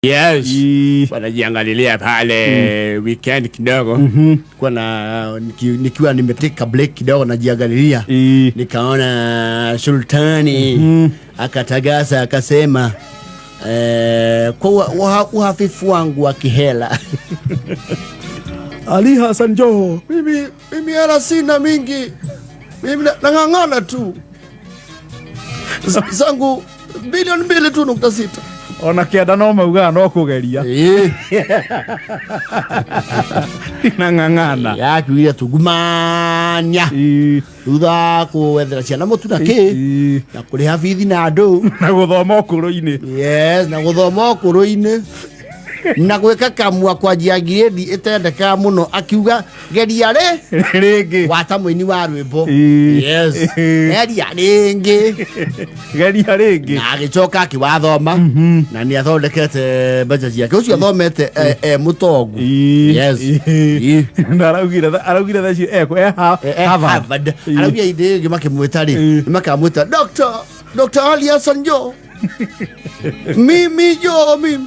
Yes. Ii. Wanajiangalilia pale weekend kidogo. Kwa na nikiwa nimeteka break kidogo najiangalilia. Ii. Nikaona Sultani akatagasa akasema kwa uhafifu wangu wa kihela. Ali Hassan Joho. Mimi hela sina mingi. Mimi nang'ang'ana tu. Zangu bilioni 2.6 tu. Ona kĩanda no maugaga no kũgeria. Nang'ang'ana. Yakiugire tugumania. Ii. Thutha kuwethera ciana mũtu na kĩ Ii. na kũrĩha bithi na andũ. Na gũthoma ũkũrũ-inĩ. Yes, na gũthoma ũkũrũ-inĩ na gwĩka kamua kwanjia ngirĩndi ĩtendekaga mũno akiuga geria rĩ Rĩngĩ. wata mũini wa rwĩmbo. Ii. Yes, geria rĩngĩ. Geria rĩngĩ. Na agĩcoka akĩwathoma na nĩ athondekete mbeca ciake ũcio athomete e mũtongu. Ii. Yes. Ii. Ii. Na araugire thaa icio e Harvard. Harvard. Ii. Araugire inde ĩngĩ makĩmwĩta rĩ Ii. nĩ makamwĩta Dr. Ali Hassan Joho. Mimi Joho mimi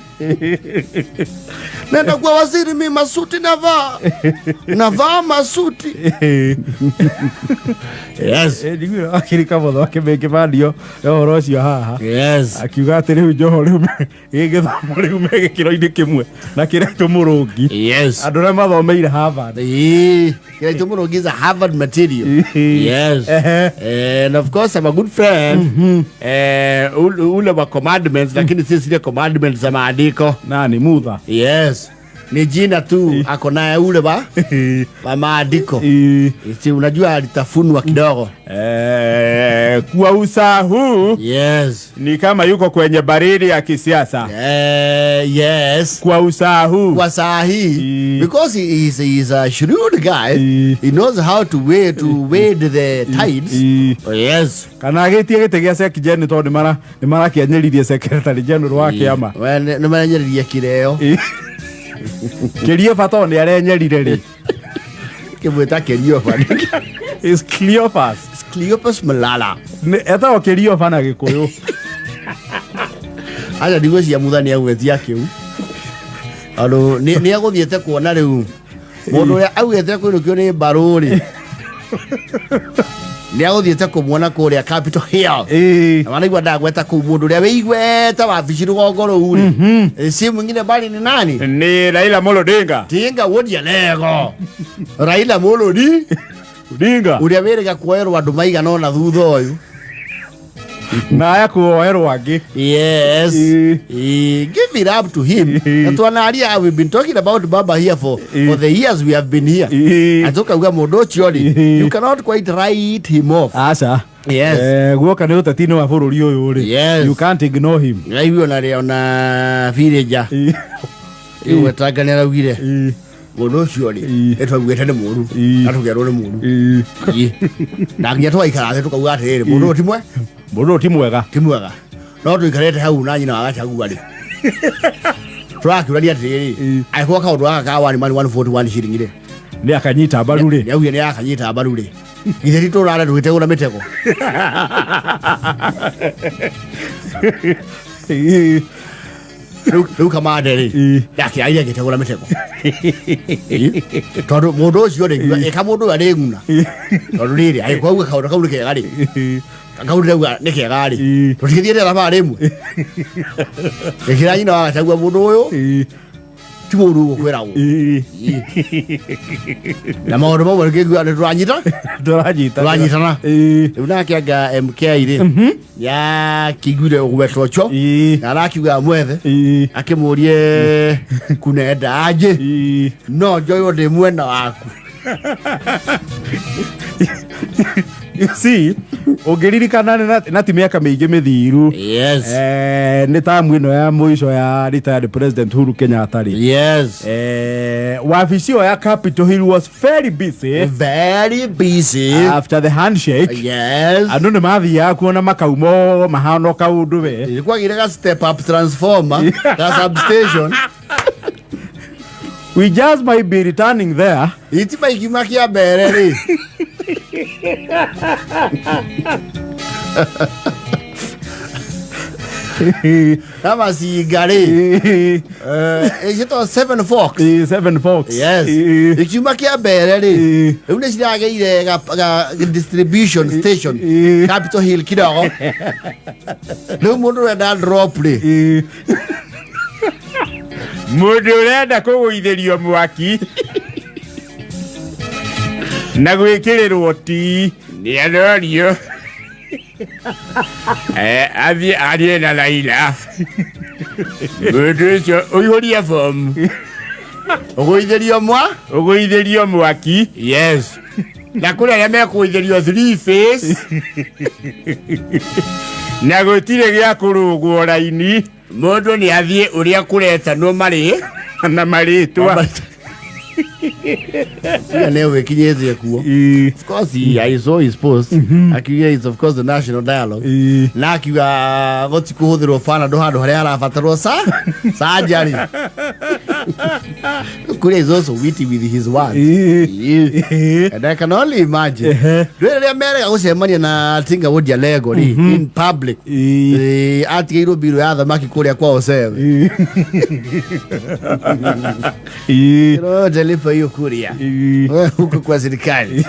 nenda kuwa waziri, mimi masuti navaa, navaa masuti. Yes. Njiguire wakiri Kamotho akĩmĩkĩmanio ya ũhoro ũcio haha. Yes. Akiuga atĩ rĩu Joho rĩu gĩgĩthomo rĩu me gĩkĩro-inĩ kĩmwe na kĩraitũ Mũrũngi. Yes. Andũ arĩa mathomeire Harvard. Ii, Kiraitũ Mũrũngi is a Harvard material. Yes. Ehe. And of course I'm a good friend. Ule wa commandments, lakini si zile commandments za maandiko. Nani Mutha? Yes. Ni jina tu ako naye ule wa maandiko. Ii. Si unajua alitafunwa kidogo. Kwa usaha huu Yes. ni kama yuko kwenye baridi ya kisiasa. Yes. Kwa usaha huu. Kwa saa hii Ii. because he is a shrewd guy. Ii. He knows how to wade the tides. Ii. Yes. Kana agĩtie gĩtĩ gĩa Sec Gen tondũ nĩmarakĩanyeririe secretary general wa kĩama. We nĩ marenyeririe kireo. Ii. Kĩrioba tondũ nĩ arenyerire rĩ. Kĩmwĩta Kĩrioba. Is Cleophas. Cleopas Malala. Etagwo Kĩrioba na Gĩkũyũ. Aca ndigwĩciria Mutha nĩ agwĩtia kĩu tondũ nĩ agũthiĩte kuona rĩu mũndũ ũrĩa augĩte kũinũkio nĩ mbarũ rĩ nĩ agũthiĩte kũmuona kũrĩa Capitol Hill. Ĩĩ. Na wanaigua ndagweta kũu mũndũ ũrĩa wĩigweta wabici rũgongo rũu rĩ si mwingine bali ni nani? Ni Raila Amolo Odinga. Tinga wodia lego Raila Amolo Odinga. Ũrĩa wĩrĩga kuoerwo andũ maigana ũna thutha ũyũ. Na aya kuoerwo angĩ. Yes. Ĩĩ. Give it up to him. Ĩĩ. Na twanaria, we've been talking about Baba here for the years we have been here. Ĩĩ. Na tukauga mũndũ ũcio rĩ, Ĩĩ. you cannot quite write him off. Aca. Yes. Guoka nĩ ũteti-inĩ wa bũrũri ũyũ rĩ. Yes. You can't ignore him. Raigua ona rĩ ona villager. Ĩĩ. Igwetanga nĩ araugire Ĩĩ. mũndũ ũcio rĩ Ĩĩ. nĩ twaugĩte nĩ mũru Ĩĩ. na tũkerwo nĩ mũru. Ĩĩ. Ĩĩ. Na nginya twaikara thĩ tukauga atĩrĩrĩ mũndũ ũyũ ti mwe Mũndũ ũyũ ti mwega. Ti mwega no tũikarĩte hau na nyina wa Gachagua rĩ tũrakĩũrania atĩrĩrĩ Ĩĩ. angĩkorwo kaũndũ gaka ka one man 141 shilling rĩ Nĩ akanyita mbaru rĩ. Nĩ augire nĩ akanyita mbaru rĩ githĩ ti tũrare tũgĩtegũra mĩtego? Ĩĩ. Rĩu kamande rĩ Ĩĩ. ndakĩarire agĩtegũra mĩtego. Ĩĩ. Tondũ mũndũ ũcio rĩ ĩka mũndũ ũyũ arĩ ng'una tondũ rĩrĩ angĩkorwo auga kaũndũ kau nĩ kega rĩ kau ndĩrauga nĩ kega rĩ Ĩĩ. tũtigĩthiĩte thabarĩ ĩmwe ĩkĩra nyina wa Gachagua mũndũ ũyũ Ĩĩ. ti mũru gũkwĩragwo. Ĩĩ. Na maũndũ mamwe ngĩigua nĩ tũranyita. Tũranyita. Tũranyitana. Ĩĩ. Rĩu nake anga MK rĩ nĩakĩiguire ũgwetwo ũcio Ĩĩ. na arakiuga mwethe Ĩĩ. akĩmũrie kunenda aje Ĩĩ. no njoywo ndĩ mwena waku. You see, ũngĩririkana na ti mĩaka mĩingĩ mĩthiru. Yes. Nĩ tamu ĩno ya mũico ya retired President Uhuru Kenyatta rĩ. Yes. Wabici ĩyo ya Capitol Hill was very busy very busy after the handshake. Yes. Andũ nĩ mathiaga kuona makauma mahana kaũndũ we. Kwagire ga step up transformer ga substation. We just might be returning there. Itima ikiuma kĩa mbere rĩ Na macinga rĩ, ĩcĩtwo Seven Fox. Seven Fox. Yes. Ikiuma kĩa mbere rĩ, rĩu nĩ ciragĩire ga distribution station Capitol Hill kidogo. Rĩu mũndũ ũrenda drop rĩ, Mũndũ ũrenda kũgũithĩrio mwaki na gwĩkĩrĩrwo tii nĩ arorio athiĩ arie na Raila. Mũndũ ũcio ũihũrie bomu. Ũgũithĩrio mwa Ũgũithĩrio mwaki. Yes, na kũrĩ arĩa mekũgũithĩrio three phase. Na gũtirĩ gĩa kũrũgwo raini. Mũndũ nĩ athiĩ ũrĩa kũretanwo marĩ na marĩtwa. Kuria nĩ wĩkinyĩtie kuo. Of course I saw his post akiuga it's of course the national dialogue, na akiuga gũtikũhũthĩrwo Panadol handũ harĩa harabatarwo sa surgery. Kuria is also witty with his words. Yeah. And I can only imagine rĩrĩa rĩrĩa merega gũcemania na Tinga Wodia Lego rĩ in public, atigĩirwo mbirũ ya thamaki kũrĩa kwao Seve. Talipa hiyo Kuria. Wewe huko kwa serikali.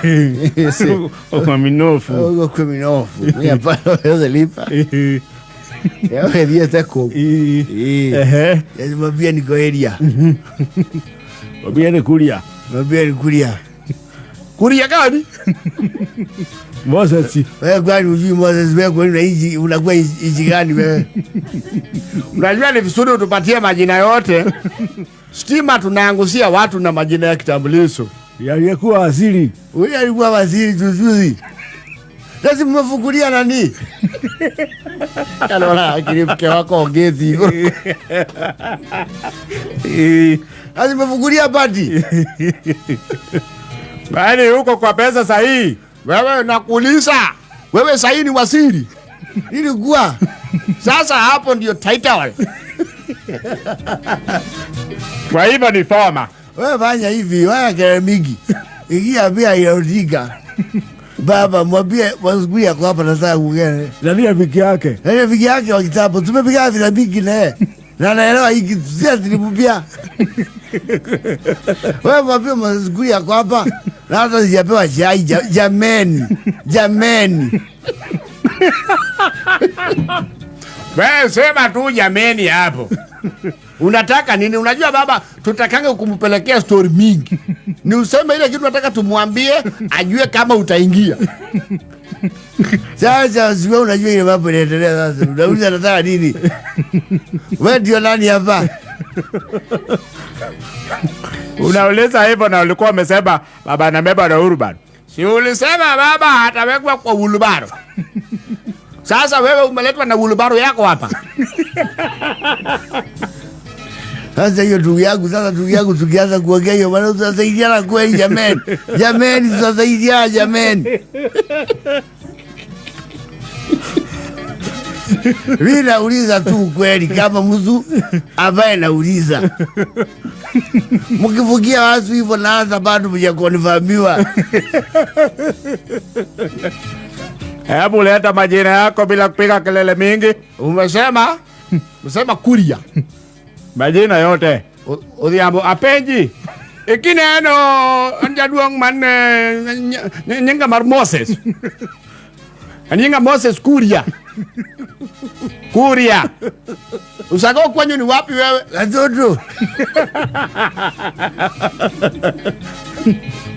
Kwa minofu. Huko kwa minofu. Mimi hapana waweza lipa. Wewe thiete kũ? Mwambie niko area. Mwambie ni Kuria. Mwambie ni Kuria. Kuria gani? Moses. Wewe kwani hujui Moses? Wewe kwani unaishi unakuwa nchi gani wewe? Unajua ni vizuri utupatie majina yote. Stima tunaangusia watu na majina ya kitambulisho. Aliyekuwa waziri. Huyu alikuwa waziri juzi. Sasa mmefukulia nani? Kalora akili mke wako ongezi igũrũ. Sasa mmefukulia bati. Bali huko kwa pesa sahihi. Wewe nakuuliza, wewe sahihi ni waziri. Nilikuwa. Sasa hapo ndio title. Kwa hivyo ni former. Wewe fanya hivi, wewe kelele mingi. Ingia pia inaudika. Baba mwambie wazungu yako hapa nataka kuongea. Na ni rafiki yake. Na rafiki yake wa kitambo tumepiga vita mingi na yeye. Na naelewa hiki sisi tulimwambia. Wewe mwambie wazungu yako hapa na hata sijapewa chai jameni. Jameni. Wewe sema tu jameni hapo. Unataka nini? Unajua baba tutakanga kumpelekea story mingi. Ni useme ile kitu nataka tumwambie ajue kama utaingia. Sasa wewe unajua ile mambo inaendelea sasa. Unauliza nataka nini? Wewe ndio nani hapa? Unauliza hivyo na ulikuwa umesema baba anabeba na urban. Si ulisema baba atawekwa kwa wheelbarrow. Sasa wewe umeletwa na wheelbarrow yako hapa. Sasa hiyo ndugu yangu, sasa ndugu yangu tukianza kuongea hiyo maana tutasaidiana kweli jameni. Jameni tutasaidiana jameni. Mimi nauliza tu kweli kama mtu ambaye nauliza. Mkivukia watu hivyo naanza bado mjakonfirmiwa. Hebu leta majina yako bila kupiga kelele mingi. Umesema? Umesema Kuria. Majina yote. Odhiambo apenji. Ikineno jaduong' man nyinga mar Moses. Nyinga Moses Kuria. Kuria. Usako kwenyu ni wapi wewe? Watoto.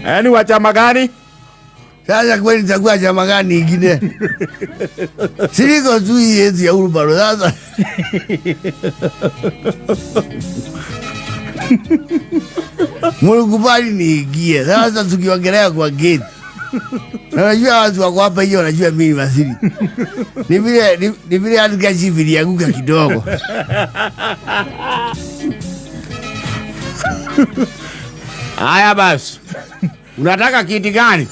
Yaani wa chama gani? Sasa kweli nitakuwa chama gani ingine? Siliko tu hii yetu ya Urubaro sasa. Mlikubali niingie. Sasa tukiongelea kwa gate. Na najua watu wako hapa hiyo wanajua mimi waziri. Ni vile hata chief ilianguka kidogo. Haya basi. Unataka kiti gani?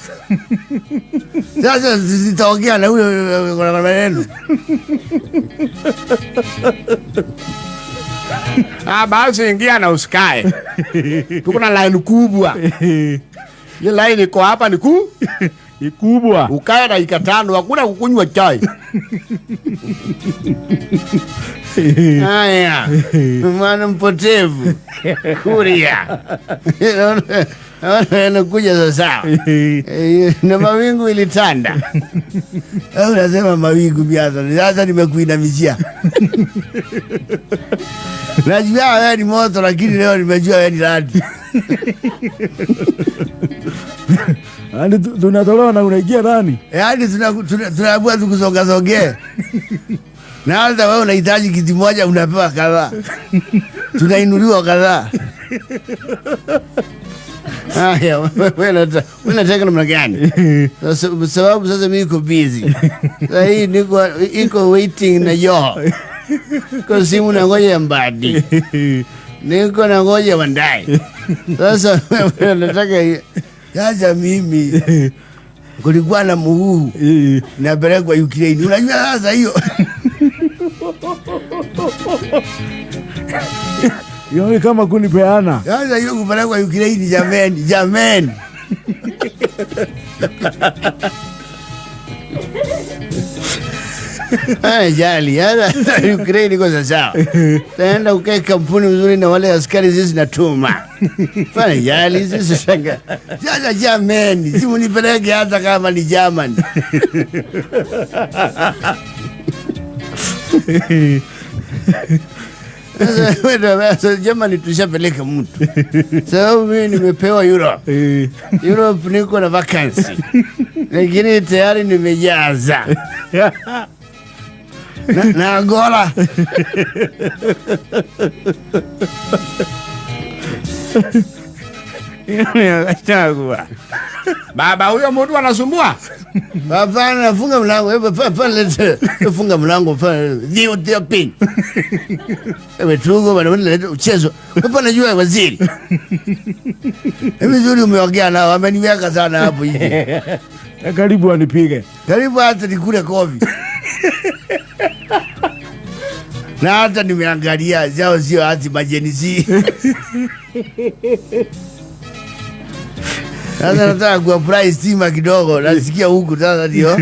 Sasa sitaongea na ule kuna maneno. Ah, basi ingia na usikae. Tuko na line kubwa. Ile line iko hapa ni kuu. Ikubwa. Ukae dakika 5 hakuna kukunywa chai. Haya, mwana mpotevu Kuria. Naona anakuja sasa. Na mawingu ilitanda. Unasema mawingu biasa. Sasa nimekuinamishia. Najua wewe ni moto, lakini leo nimejua wewe ni radi. Yaani tunatolewa na unaingia ndani. Yaani tunaambiwa tukusongasongee. Na hata wewe unahitaji kiti moja unapewa kadhaa. Tunainuliwa kadhaa. Haya, wewe unataka namna gani? Sababu sasa mimi niko busy. Sasa hii niko iko waiting na yo. Kwa simu na ngoja Mbadi. Niko na ngoja Wandayi. Sasa wewe unataka sasa mimi kulikuwa na muhuu napelekwa Ukraine. Unajua sasa hiyo. Hiyo ni kama kunipeana. Sasa hiyo kupelekwa Ukraine, jameni, jameni. Jali, yala Ukraine iko sawa. Taenda ukae kampuni nzuri na wale askari sisi natuma. Fanya jali sisi shanga. Sasa jameni, si munipeleke hata kama ni Germany. Sasa Germany tushapeleka mtu. Sababu mimi nimepewa Europe. Europe niko na vacancy. Lakini tayari nimejaza. Na Angola. Baba huyo mtu anasumbua. Baba anafunga mlango. Hebu pale funga mlango pale. Ndio ndio pin. Hebu tugo bwana leta mchezo. Hapa najua waziri. Hebu zuri umeongea nao, ameniweka sana hapo hivi. Karibu anipige. Karibu hata nikule kofi. Na hata nimeangalia zao sio hati majenisi. Sasa nataka kuapply stima kidogo, nasikia huku sasa ndio.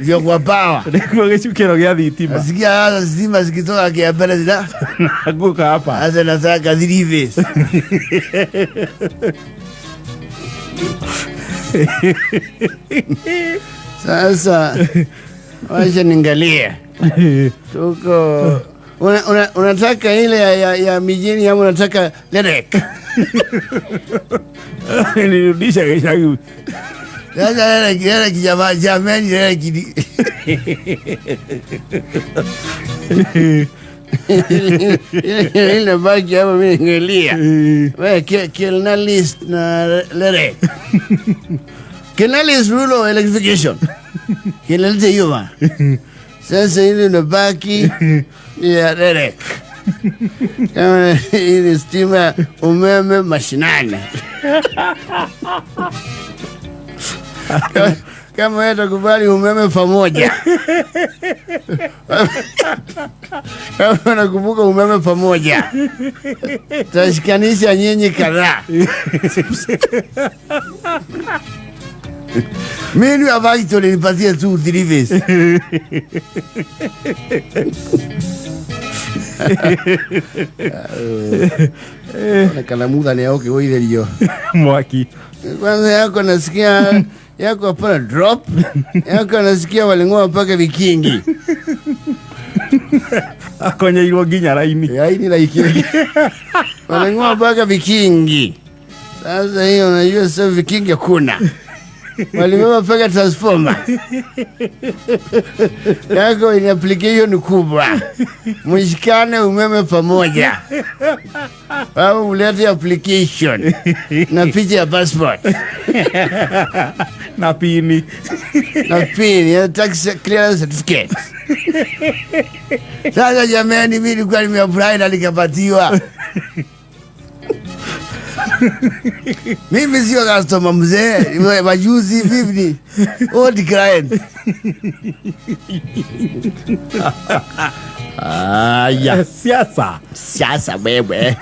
Ndio kwa power. Nikuwa gĩcukĩro gĩa thitima. Nasikia sasa stima zikitoka kiambele zina naanguka hapa. Sasa nataka 3 phase. Sasa wacha niangalie. Tuko unataka ile ya mijini ama unataka lerek? Nirudisha kesha. Sasa lerek jamaa jamani lerek. Ile baki hapa mimi niangalia. Wewe kilna list na lerek. Kilna list rural electrification. Kilna hiyo ba. Sasa ile inabaki ya lerek. Kama ile stima umeme mashinani. Kama wewe utakubali umeme pamoja. Kama unakumbuka umeme pamoja. Tashikanisha nyinyi kadhaa. Mimi abaki tu nilipatia tu 3 phase. Kalamuda ni yako wewe ndio. Mwaki. Kwanza yako nasikia yako hapana drop. Yako nasikia walingoa mpaka vikingi. Akonyeirwo nginya raini. Raini la ikingi. Walingoa mpaka vikingi. Sasa hiyo unajua sasa vikingi hakuna. Walibeba mpaka transformer. Yako ina application kubwa. Mshikane umeme pamoja. Au ulete application na picha ya passport. Na pini. Na pini ya tax clearance certificate. Sasa jamani mimi nilikuwa nimeapply na nikapatiwa. Mimi sio customer mzee, majuzi vipi? Old client. Aya, siasa. Siasa wewe.